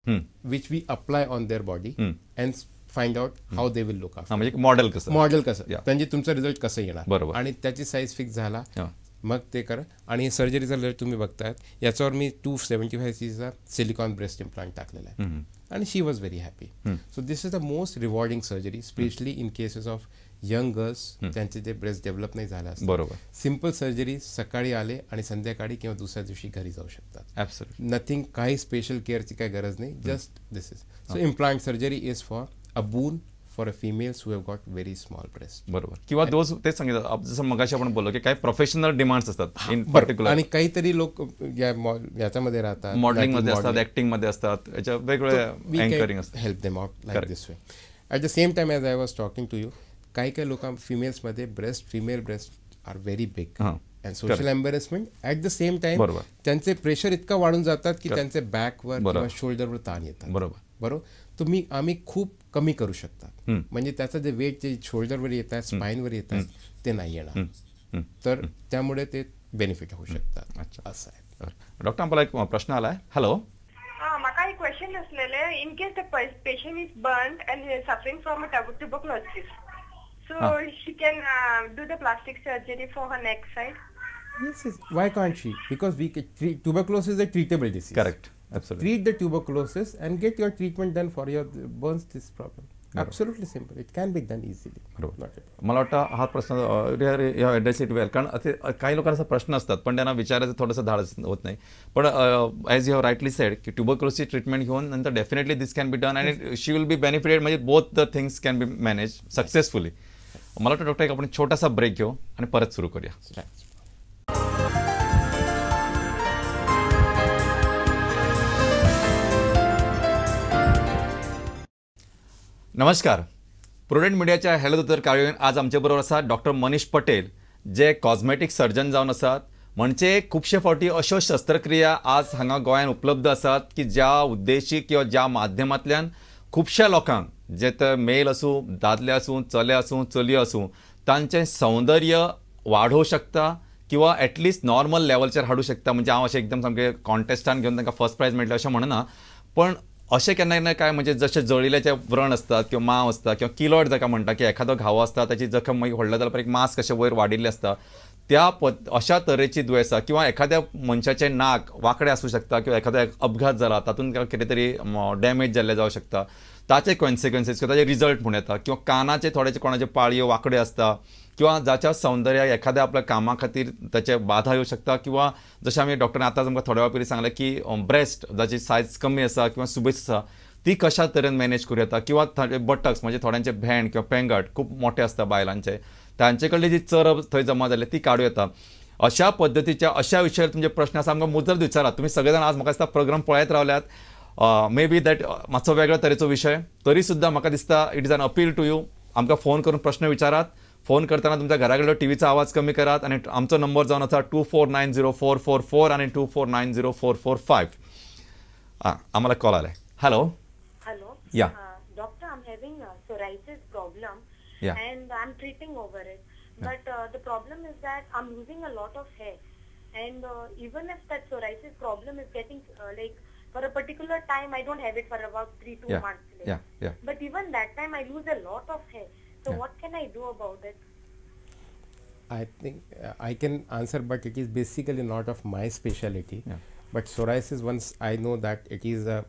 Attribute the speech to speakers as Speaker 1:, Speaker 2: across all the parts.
Speaker 1: which we apply on their body and find out how they will look after.
Speaker 2: म्हणजे model कसं,
Speaker 1: model कसं, म्हणजे तुमचा result कसं येणार
Speaker 2: बरोबर,
Speaker 1: आणि त्याची साईज फिक्स झाला मग ते करा. आणि सर्जरीचा रिझल्ट तुम्ही बघतायत, याच्यावर मी 275 सीचा सिलिकॉन ब्रेस्ट इम्प्लांट टाकलेला आहे आणि she was very happy. So this is the most rewarding surgery, specially in cases of young girls त्यांचे जे ब्रेस्ट डेव्हलप नाही झालं असतं.
Speaker 2: बरोबर,
Speaker 1: सिम्पल सर्जरी, सकाळी आले आणि संध्याकाळी किंवा दुसऱ्या दिवशी घरी जाऊ शकतात.
Speaker 2: ॲब्सोल्युटली
Speaker 1: नथिंग, काही स्पेशल केअरची काही गरज नाही, just this is. So implant surgery is for a boon for a females who have got very small breast.
Speaker 2: बरोबर, किंवा those तेच सांगितलं जसं मगाशी आपण बोललो की काही प्रोफेशनल डिमांड्स असतात इन पर्टिक्युलर,
Speaker 1: आणि काहीतरी लोक याच्यामध्ये राहतात,
Speaker 2: मॉडेलिंगमध्ये असतात, ऍक्टिंगमध्ये असतात, याच्या वेगवेगळ्या अँकरिंग असतात,
Speaker 1: help them out like this way. At the same time as I was talking to you, काही काही लोक फिमेल्समध्ये breast, female breast are very big and social embarrassment at the same time त्यांचे प्रेशर इतकं वाढून जातात की त्यांचे बॅकवर किंवा शोल्डरवर ताण येतात.
Speaker 2: बरोबर
Speaker 1: बरोबर, तुम्ही आम्ही खूप कमी करू शकतात, म्हणजे त्याचं जे वेट जे शोल्डरवर येत आहे, स्पाईनवर येत आहे, ते नाही येणार, तर त्यामुळे ते बेनिफिट होऊ शकतात.
Speaker 2: अच्छा,
Speaker 1: असं आहे.
Speaker 2: डॉक्टर, आम्हाला एक प्रश्न आला आहे. हॅलो,
Speaker 3: म्हाका एक क्वेश्चन आसलेले, in case the patient is burn and suffering from tuberculosis, so she can do the plastic surgery for her neck side?
Speaker 1: Yes, yes. Why can't she? Because we can treat tuberculosis is a treatable disease.
Speaker 2: Correct. Absolutely.
Speaker 1: Treat the tuberculosis and get your treatment done for your burns this problem. Absolutely simple. It can be done easily.
Speaker 2: बरोबर. मला वाटतं हा प्रश्न address it वेल, कारण असे काही लोकांना असा प्रश्न असतात पण त्यांना विचारायचं थोडंसं धाडस होत नाही. पण as you have rightly said की ट्युबरक्लोसिस ट्रीटमेंट घेऊन नंतर definitely this can be done and she will be benefited, म्हणजे both the things can be manage successfully. मला वाटतं डॉक्टर एक आपण छोटासा ब्रेक घेऊ आणि परत सुरू करूया. नमस्कार, प्रुडंट मिडियाच्या हॅलो दोतोर कार्यावळीन आज आमचे बरोबर आसा डॉक्टर मनीष पटेल, जे कॉस्मेटीक सर्जन जावन आसात. म्हणजे खुबशे फावटी अश्यो शस्त्रक्रिया आज हांगा गोंयांत उपलब्ध आसात की ज्या उद्देशी किंवा ज्या माध्यमांतल्यान खुबश्या लोकांक, जे तर मेल आसूं, दादले आसूं, चले आसूं, चलयो आसूं, तांचें सौंदर्य वाडोवंक शकता किंवा एटलिस्ट नॉर्मल लेवलचेर हाडूंक शकता. म्हणजे हांव अशें एकदम सामकें कॉन्टेस्टान घेवन तांकां फर्स्ट प्रायज मेळटलें अशें म्हणना, पण अशें केन्ना केन्ना काय म्हणजे जशें जळिल्ल्याचे व्रण आसतात किंवा मांव आसता किंवा किलोड जाका म्हणटा की एखादो घावो आसता ताची जखम मागीर व्हडलो जाल्यार एक मास्क अशें वयर वाडिल्लें आसता, त्या अशा तरेची दुयेंसां किंवा एखाद्या मनशाचें नाक वांकडें आसूं शकता किंवा एखादो अपघात जाला तातूंत कितें तरी डॅमेज जाल्लें जावं शकता, ताचे कॉन्सिक्वन्सीस किंवा ताचे रिजल्ट म्हूण येता, किंवा कानाचे थोडेचे कोणाचे पाळयो वांकड्यो आसता किंवा जाच्या सौंदर्याक एखाद्या आपल्या कामा खातीर ताचे बाधा येवं शकता, किंवा जशें आमी डॉक्टरान आतांच आमकां थोड्या वेळा पयलीं सांगलें की ब्रेस्ट जाची सायज कमी आसा किंवा सुबेज आसा ती कशा तरेन मॅनेज करूं येता, किंवा बटक्स म्हणजे थोड्यांचे भेंड किंवा पेंगट खूब मोठे आसता बायलांचे, तांचे कडली जी चरब थंय जमा जाल्ली ती काडूं येता. अशा पद्दतीच्या अशा विशयार तुमचे प्रश्न आसा आमकां मुजरत विचारात. तुमी सगळे जाण आज म्हाका दिसता प्रोग्राम पळयत रावल्यात, मे बी that मातसो वेगळ्या तरेचो विशय तरी सुद्दां म्हाका दिसता it is an appeal to you. आमकां फोन करून प्रश्न विचारात. फोन करतना तुमच्या घरा कडलो टीव्हीचा आवाज कमी करात आणि आमचो नंबर जावन आसा 2490444 आणि 2490445. आम्हाला कॉल आलाय. Hello
Speaker 4: hello,
Speaker 2: yeah
Speaker 4: doctor, I am having psoriasis problem and I am treating over it, but the problem is that I am losing a lot of hair and even if that psoriasis problem is getting like for a particular time, I don't have it for about 3-2 months. Like.
Speaker 2: Yeah.
Speaker 4: But even that time I lose a lot of hair. So what can I do about it?
Speaker 1: I think I can answer, but it is basically not of my specialty.
Speaker 2: Yeah.
Speaker 1: But psoriasis, once I know that it is a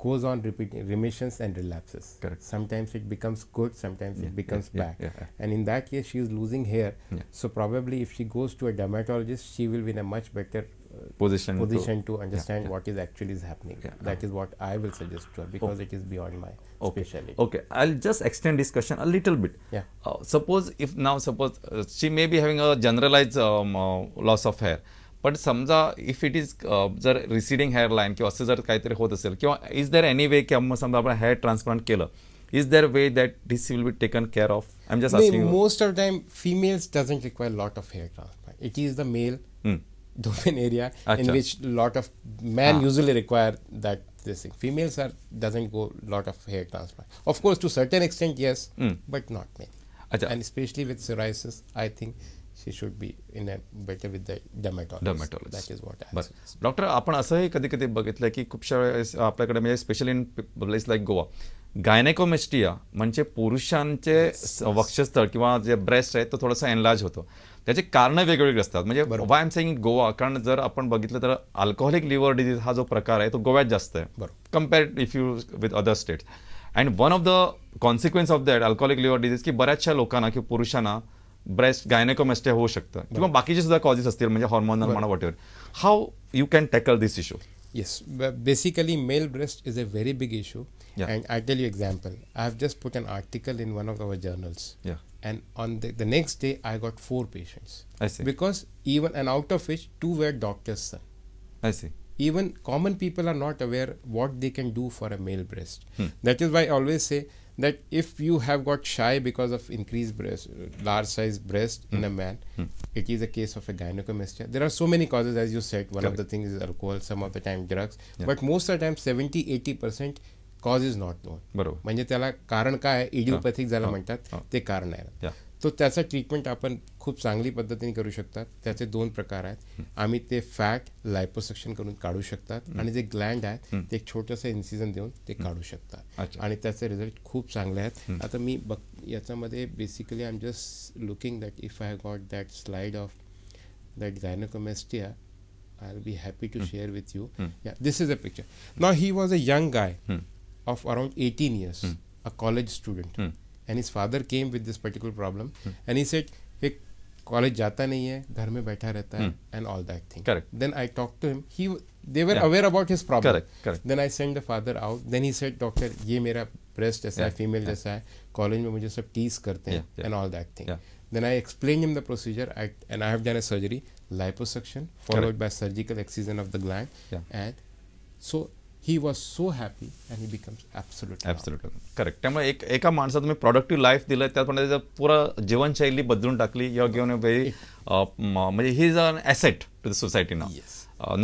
Speaker 1: goes on repeating remissions and relapses.
Speaker 2: Correct.
Speaker 1: Sometimes it becomes good, sometimes it becomes bad.
Speaker 2: Yeah.
Speaker 1: And in that case, she is losing hair.
Speaker 2: Yeah.
Speaker 1: So probably if she goes to a dermatologist, she will be in a much better
Speaker 2: position
Speaker 1: to understand what is actually is happening.
Speaker 2: Yeah.
Speaker 1: That is what I will suggest to her, because it is beyond my specialty.
Speaker 2: Okay, I'll just extend this question a little bit.
Speaker 1: Yeah.
Speaker 2: Suppose if now suppose she may be having a generalized loss of hair, but समजा if it is जर रिसिडिंग hair line किंवा असं जर काहीतरी होत असेल किंवा is there any वे की समजा आपण हेअर ट्रान्सप्लांट केलं, is there way that this will be taken care of? I am just asking.
Speaker 1: Most of time females doesn't require lot of hair transplant. It is the male domain area in which lot of men usually require that this thing. Females are doesn't go lot of hair transplant. Of course, to certain extent, yes, but not many.
Speaker 2: Achha.
Speaker 1: And especially with psoriasis, I think She should be in a better with the dermatologist. That is what.
Speaker 2: बरं doctor, आपण असंही कधी कधी बघितलं की खूपशा वेळेस आपल्याकडे म्हणजे specially in place like Goa gynaecomastia म्हणजे पुरुषांचे वक्षस्थळ किंवा जे ब्रेस्ट आहे तो थोडासा एनलार्ज होतो. त्याचे कारणं वेगवेगळी असतात. म्हणजे वाय एम सेइंग गोवा, कारण जर आपण बघितलं तर अल्कोहोलिक लिव्हर डिझीज हा जो प्रकार आहे तो गोव्यात जास्त आहे compare if you with other states. And one of the consequence of that alcoholic liver disease की बऱ्याचशा लोकांना किंवा पुरुषांना ब्रेस्ट गायनेकोमेस्टिया होऊ शकतं किंवा बाकीचे सुद्धा कॉजेस असतील म्हणजे हॉर्मोनल म्हणा whatever. How you can tackle this issue?
Speaker 1: Yes, basically male breast is a very big issue. And I tell you example, I have just put an article in one of our journals. And on the next day I got 4 patients.
Speaker 2: I see.
Speaker 1: Because even, and out of which 2 were doctors' son.
Speaker 2: I see.
Speaker 1: Even common people are not aware what they can do for a male breast. That is why I always say that if you have got shy because of increased breast, large size breast in a man, it is a case of a gynecomastia. There are so many causes, as you said. One of the things is alcohol, some of the time drugs, but most of the time 70-80% cause is not known. म्हणजे त्याला कारण काय आहे, इडिओपॅथिक ज्याला म्हणतात ते कारण आहे. तो त्याचा ट्रीटमेंट आपण खूप चांगली पद्धतीने करू शकतात. त्याचे 2 प्रकार आहेत. आम्ही ते फॅट लायपोसक्शन करून काढू शकतात आणि जे ग्लँड आहे ते एक छोटंसं इन्सिजन देऊन ते काढू शकतात आणि त्याचे रिझल्ट खूप चांगले आहेत. आता मी बघ याच्यामध्ये basically I am just looking that if I got that slide of that gynaecomastia, I will be happy to share with you. This is a picture. Now he was a young guy of around 18 years, a college student, and his father came with this particular problem, and he said, "Hey, college जाता नहीं है, घर में बैठा रहता है," and all that thing.
Speaker 2: Correct.
Speaker 1: Then I talked to him. They were aware about his problem.
Speaker 2: Correct. Correct.
Speaker 1: Then I sent the father out. Then he said, "Doctor, ये मेरा breast जैसा है, female जैसा है, college में मुझे सब tease करते हैं," and all that thing. Then I explained him the procedure, and I have done a surgery, liposuction, followed by surgical excision of the gland, and so he was so happy and he becomes absolutely
Speaker 2: correct. त्यामुळे एक एका माणसाला तुम्ही productive life दिलं, त्याप्रमाणे त्याचं पुरा जीवनशैली बदलून टाकली. You are given a very म्हणजे he is an asset to the society now,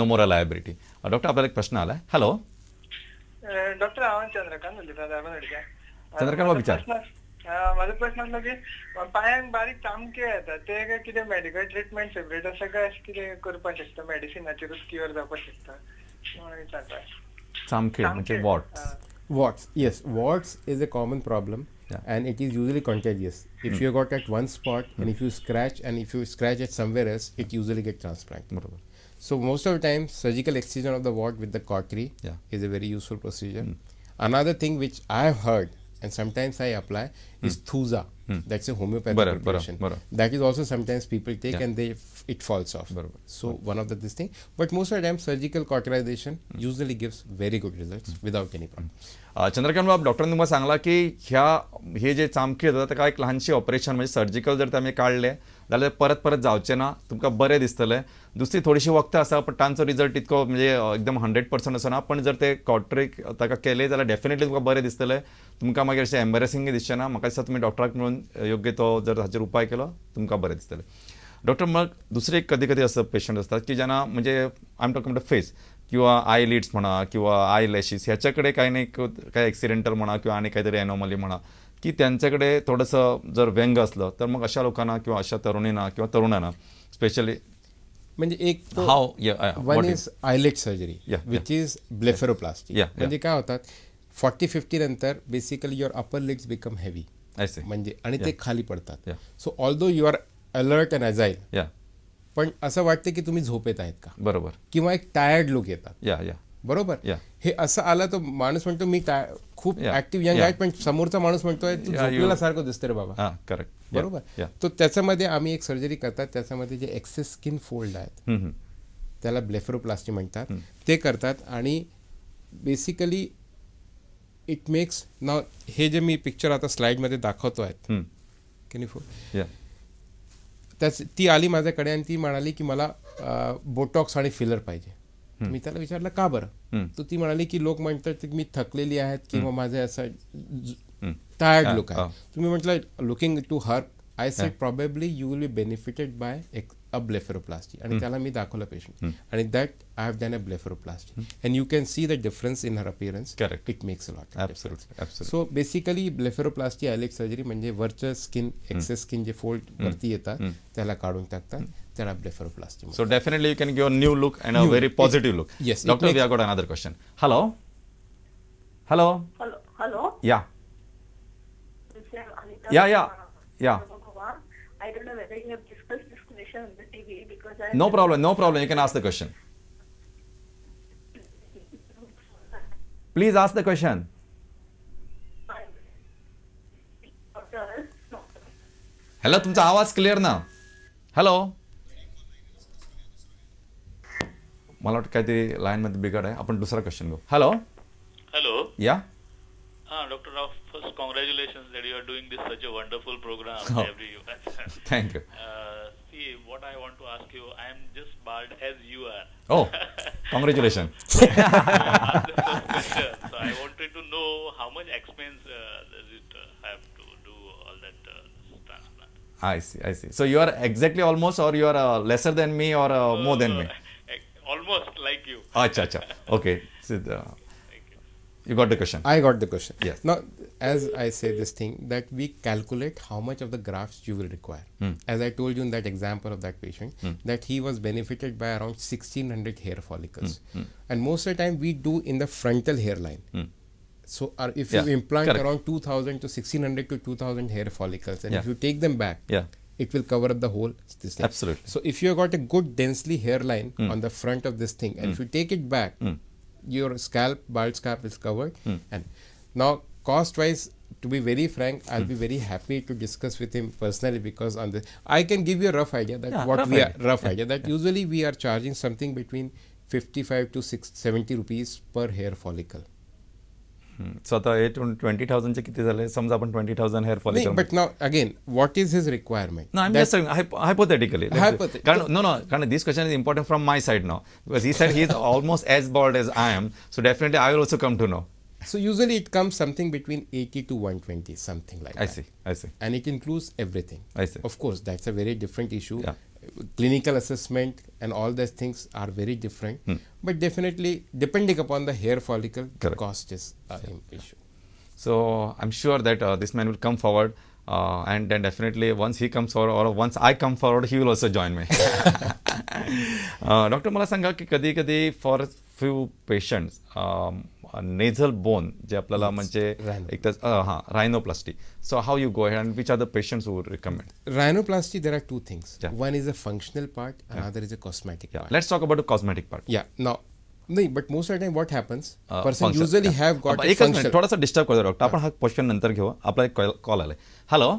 Speaker 2: no more a liability. Doctor, आपल्याला एक प्रश्न आलाय. हॅलो
Speaker 5: डॉक्टर, हांव चंद्रकांत उलयतां, दार्मागोडच्यान.
Speaker 2: चंद्रकांत बाब विचार.
Speaker 5: म्हाजो प्रश्न आसलो की पांयांक बारीक चामके येतात, ते कितें मेडिकल ट्रिटमेंट सेपरेट आसा काय अशें कितें करपाक शकता, मेडिसिनाचेरूच क्युअर जावपाक शकता म्हणून विचारता.
Speaker 2: चामखीळ म्हणजे warts.
Speaker 1: Warts, yes, warts is a common problem and it is usually contagious. If you got at one spot and if you scratch and if you scratch at somewhere else, it usually get transplanted.
Speaker 2: बरोबर.
Speaker 1: So most of the time surgical excision of the wart with the cautery is a very useful procedure. Another thing which I have heard and sometimes I apply is Thuja. That's a homeopathic preparation. That is also sometimes people take and they it falls off. So one of the this thing, but most of the time surgical cauterization usually gives very good results without any problems.
Speaker 2: Chandrakant बाब, डॉक्टरांनी तुम्हाला सांगला की ह्या हे जे चामखीळ जाता ताका एक ल्हानशी ऑपरेशन म्हणजे सर्जिकल जर आमी काडलें जाल्यार परत परत जावचें ना, तुमकां बरें दिसतलें. दुसरी थोडीशी वखदां आसा पण तांचो रिजल्ट इतको म्हणजे एकदम 100% असो ना, पण जर ते कॉटरीक ताका केलें जाल्यार डेफिनेटली तुमकां बरें दिसतलें. तुमकां मागीर अशें एम्बेरसिंगय दिसचें ना. म्हाका दिसता तुमी डॉक्टराक मेळून योग्य तो जर हाचेर उपाय केलो तुमकां बरें दिसतलें. डॉक्टर, मग दुसरे एक कधी कधी असं पेशंट असतात की ज्यांना म्हणजे I am talking about face किंवा आय लिड्स म्हणा किंवा आय लॅशीस ह्याच्याकडे काही नाही काही ॲक्सिडेंटल म्हणा किंवा आणि काहीतरी ॲनॉमली म्हणा की त्यांच्याकडे थोडंसं जर व्यंग असलं तर मग अशा लोकांना किंवा अशा तरुणींना किंवा तरुणांना स्पेशली
Speaker 1: म्हणजे एक
Speaker 2: how
Speaker 1: one is eyelid surgery which is blepharoplasty. म्हणजे काय होतात 40-50 नंतर basically your upper lids become heavy म्हणजे आणि ते खाली पडतात. So although you are alert and agile, पण असं वाटतं की तुम्ही झोपेत आहेत का,
Speaker 2: बरोबर,
Speaker 1: किंवा एक टायर्ड लुक येतात. बरोबर. हे असं आलं तर माणूस म्हणतो मी खूप ऍक्टिव्ह यंग आहे, पण समोरचा माणूस म्हणतोय तू झोपलेला सारखं दिसतं रे बाबा.
Speaker 2: करेक्ट,
Speaker 1: बरोबर. तो त्याच्यामध्ये आम्ही एक सर्जरी करतात, त्याच्यामध्ये जे एक्सेस स्किन फोल्ड आहेत त्याला ब्लेफरोप्लास्टी म्हणतात, ते करतात. आणि बेसिकली it makes नाव हे जे मी पिक्चर आता स्लाइडमध्ये दाखवतो आहेत की नाही, त्याच ती आली माझ्याकडे आणि ती म्हणाली की मला बोटॉक्स आणि फिलर पाहिजे. मी त्याला विचारलं का बरं, तर ती म्हणाली की लोक म्हणतात की मी थकलेली आहेत किंवा माझे असं टायर्ड लुक आहे. तुम्ही म्हटलं looking to her I said probably you will be benefited by a a blepharoplasty. आणि त्याला मी दाखवलं पेशंट आणि that I have done a blepharoplasty and you can see the difference in her appearance.
Speaker 2: Correct.
Speaker 1: It makes a lot.
Speaker 2: Absolutely.
Speaker 1: So basically blepharoplasty eyelid surgery म्हणजे वरचं skin, access skin जे fold वरती येतात त्याला काढून टाकतात, त्याला blepharoplasty.
Speaker 2: So definitely you can give a new look and a very positive look.
Speaker 1: Yes, it
Speaker 2: Doctor, we have got another question. Hello. Hello.
Speaker 6: Hello. Hello.
Speaker 2: Yeah.
Speaker 6: This is Anita.
Speaker 2: Yeah, yeah. Yeah.
Speaker 6: from Goa. I don't know whether you have discussed this question on the TV because I
Speaker 2: No problem. No problem. You can ask the question. Please ask the question. Hello, तुमचा आवाज clear ना. Hello, मला वाटतं काहीतरी line मध्ये बिघड आहे. आपण दुसरा क्वेश्चन घेऊ. हॅलो.
Speaker 7: Hello.
Speaker 2: या.
Speaker 7: Dr. Rao, first congratulations that you are doing this such a wonderful program
Speaker 2: Oh.
Speaker 7: every
Speaker 2: Thank you.
Speaker 7: See, what I want to ask you, I am just bald as you are.
Speaker 2: Oh, congratulation.
Speaker 7: So I asked the first question. So I wanted to know how much expense does it have to do all that transplant?
Speaker 2: I see, I see. So you are exactly almost, or you are lesser than me, or more than me?
Speaker 7: Almost like you.
Speaker 2: अच्छा अच्छा, okay. So you got the question.
Speaker 1: I got the question.
Speaker 2: Yes.
Speaker 1: Now, as I say this thing, that we calculate how much of the grafts you will require. As I told you in that example of that patient, that he was benefited by around 1600 hair follicles. And most of the time we do in the frontal hairline. So if you implant around 2000 to 1600 to 2000 hair follicles, and if you take them back, it will cover up the whole this thing.
Speaker 2: Absolutely.
Speaker 1: So if you have got a good densely hairline on the front of this thing, and if you take it back, your scalp, bald scalp is covered. And now cost wise, to be very frank, I'll be very happy to discuss with him personally, because on this I can give you a rough idea that what
Speaker 2: rough
Speaker 1: we
Speaker 2: idea.
Speaker 1: are rough idea that usually we are charging something between 55 to 70 rupees per hair follicle.
Speaker 2: So आता हे twenty थाउजंडचे किती झाले समजा आपण twenty thousand hair
Speaker 1: नाही,
Speaker 2: follicle.
Speaker 1: but now again, what is his requirement?
Speaker 2: No, I'm just saying hypothetically. कारण no, no, कारण this question is important from my side now because he said he is almost as bald as I am, so definitely I will also come to know.
Speaker 1: So usually it comes something between 80 to 120, something like
Speaker 2: I
Speaker 1: that.
Speaker 2: see, I see.
Speaker 1: And it includes everything.
Speaker 2: I see.
Speaker 1: Of course, that's a very different issue.
Speaker 2: Yeah.
Speaker 1: Clinical assessment and all those things are very different. But definitely, depending upon the hair follicle, the
Speaker 2: Correct.
Speaker 1: Cost is an issue.
Speaker 2: So I'm sure that this man will come forward, and then definitely once he comes forward or once I come forward, he will also join me. Doctor, मला सांगा की कधी कधी for few patients nasal bone जे आपल्याला म्हणजे
Speaker 1: Rhino.
Speaker 2: एक तर हां, rhinoplasty, so how you go and which are the patients who recommend?
Speaker 1: Rhinoplasty, there are two things.
Speaker 2: Yeah.
Speaker 1: One is a functional part, another is a cosmetic part.
Speaker 2: Let's talk about the cosmetic part.
Speaker 1: Yeah. Now, नाही, but most of the time what happens, person usually have got a
Speaker 2: एकच minute,
Speaker 1: functional.
Speaker 2: थोडासा disturb करतो doctor, आपण हा question नंतर घेऊ. आपला एक कॉल आलाय. Hello.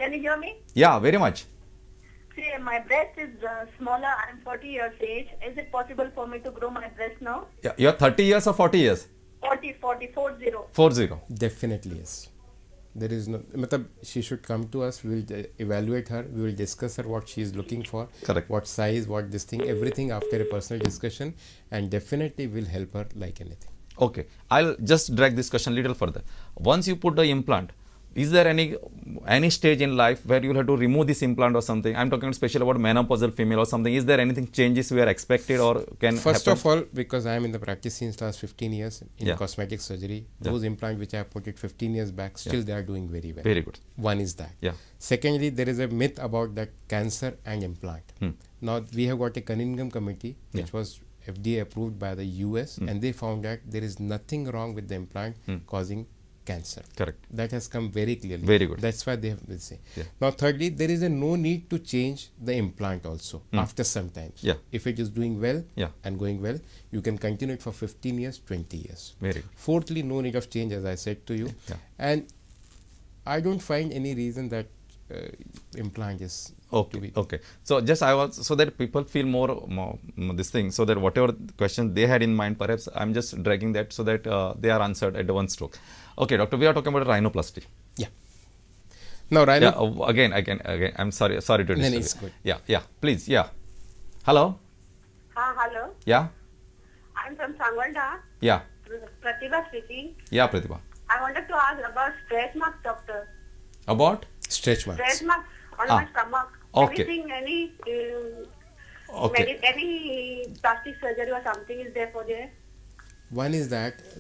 Speaker 6: Can you hear me?
Speaker 2: Yeah, very much.
Speaker 6: See, my breast is smaller. I'm 40 years age. Is it possible for me to grow my breast now?
Speaker 2: You are 30 years or 40 years?
Speaker 6: 40, 40, 40.
Speaker 2: 40.
Speaker 1: Definitely yes. There is no, matlab, she should come to us. We will evaluate her. We will discuss her what she is looking for.
Speaker 2: Correct.
Speaker 1: What size, what this thing, everything after a personal discussion, and definitely will help her like anything.
Speaker 2: Okay, I'll just drag this question little further. Once you put the implant, is there any stage in life where you'll have to remove this implant or something? I'm talking especially about menopausal female or something. Is there anything changes we are expected or can
Speaker 1: First
Speaker 2: happen?
Speaker 1: Of all, because I am in the practice since last 15 years in cosmetic surgery, those implants which I have put it 15 years back, still they are doing very well.
Speaker 2: Very good.
Speaker 1: One is that.
Speaker 2: Yeah.
Speaker 1: Secondly, there is a myth about that cancer and implant. Now, we have got a Cunningham committee, which was FDA approved by the US, and they found that there is nothing wrong with the implant causing cancer.
Speaker 2: Correct.
Speaker 1: That has come very clearly.
Speaker 2: Very good.
Speaker 1: That's why they have this say.
Speaker 2: Yeah.
Speaker 1: Now, thirdly, there is a no need to change the implant also after some time.
Speaker 2: Yeah.
Speaker 1: If it is doing well
Speaker 2: Yeah.
Speaker 1: and going well, you can continue it for 15 years, 20 years.
Speaker 2: Very good.
Speaker 1: Fourthly, no need of change, as I said to you.
Speaker 2: Yeah.
Speaker 1: And I don't find any reason that implant is to
Speaker 2: Okay,
Speaker 1: be
Speaker 2: okay. So just I was, so that people feel more this thing, so that whatever question they had in mind, perhaps I'm just dragging that so that they are answered at one stroke. Okay, doctor, we are talking about rhinoplasty.
Speaker 1: Yeah. Now, rhino.
Speaker 2: Yeah, again, I'm sorry to
Speaker 1: No,
Speaker 2: disturb.
Speaker 1: no, it's
Speaker 2: you.
Speaker 1: good.
Speaker 2: Yeah, yeah, please, yeah. Hello.
Speaker 3: Hello.
Speaker 2: Yeah.
Speaker 3: I'm from Sangolda.
Speaker 2: Yeah.
Speaker 3: Pratibha speaking.
Speaker 2: Yeah, Pratibha.
Speaker 3: I wanted to ask about stretch marks, doctor.
Speaker 2: About?
Speaker 1: Stretch marks.
Speaker 3: Stretch marks on my stomach.
Speaker 2: Okay.
Speaker 6: Anything, any
Speaker 2: Okay.
Speaker 6: Any plastic surgery or something is there for there?
Speaker 1: One is that